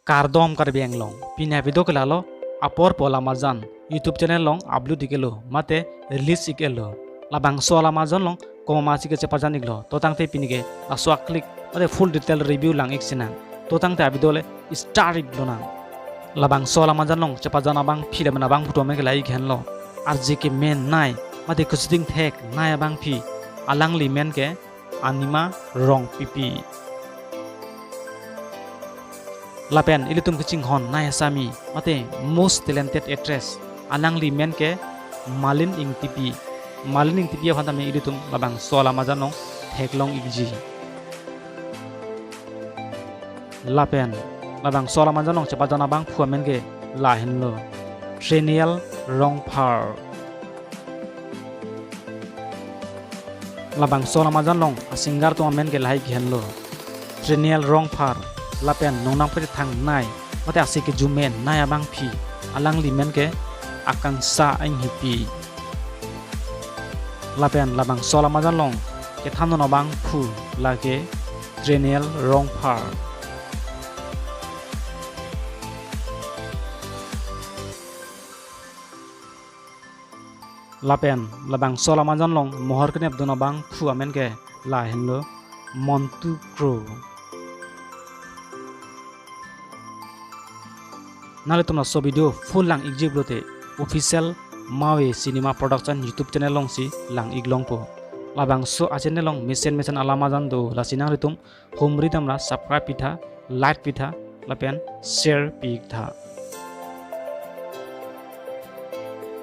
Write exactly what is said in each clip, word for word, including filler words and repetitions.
Kardom Karbi Anglong, pini avideo ke lalo, apor po alam ajan YouTube channel along upload ik-elo mate release ik-elo. Labangso alam ajan along komatsi kechepajan iklo, to tangte pini ke laso a-click mate full detail review lang ik sinang. To tangte avideo le start ik lonang. Labangso alam ajan along chepajan abangpi lapen abangphu atum amen ke lahai ik henlo. Arje kemenei mate kachesong theknei abangpi, alangli amen ke Anima Rongpipi. Lapen ilitum kachinghonnei asami mate most talented actress, alangli amen ke Malin Engtipi. Malin Engtipi aphan tame ilitum labangso alam ajan along theklong ikji. Lapen labangso alam ajan along chepajan abangphu amen ke lahenlo, Trenial Rongphar. Labangso alam ajan along a-singer atum amen ke lahai ik henlo, Trenial Rongphar lapen nongnam kachethangnei mate ase kejumenei abangpi, alangli amen ke Akangsha Enghipi. Lapen labangso alam ajan along kethandun abangphu lake Trenial Rongphar. Lapen labangso alam ajan along mohor kenepdun abangphu amen ke lahenlo, Montu Kro. Nanglitum laso video full lang ikji pulote official Mawe Cinema Production YouTube channel alongsi lang ik longpo. Labangso a-channel along mesen mesen alam ajan do, lasi nanglitum humri damra subscribe pitha, like pitha lapen share piktha.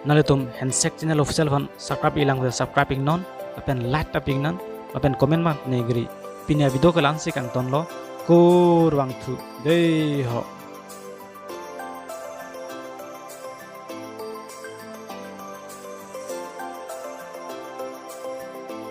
Nanglitum Handshake Channel Official aphan subscribe ik lang pulote subscribe iknon lapen like ta pi iknon lapen comment ma negri. Pini avideo ke la-ansi kangtonlo, kurvangthu. Dei ho.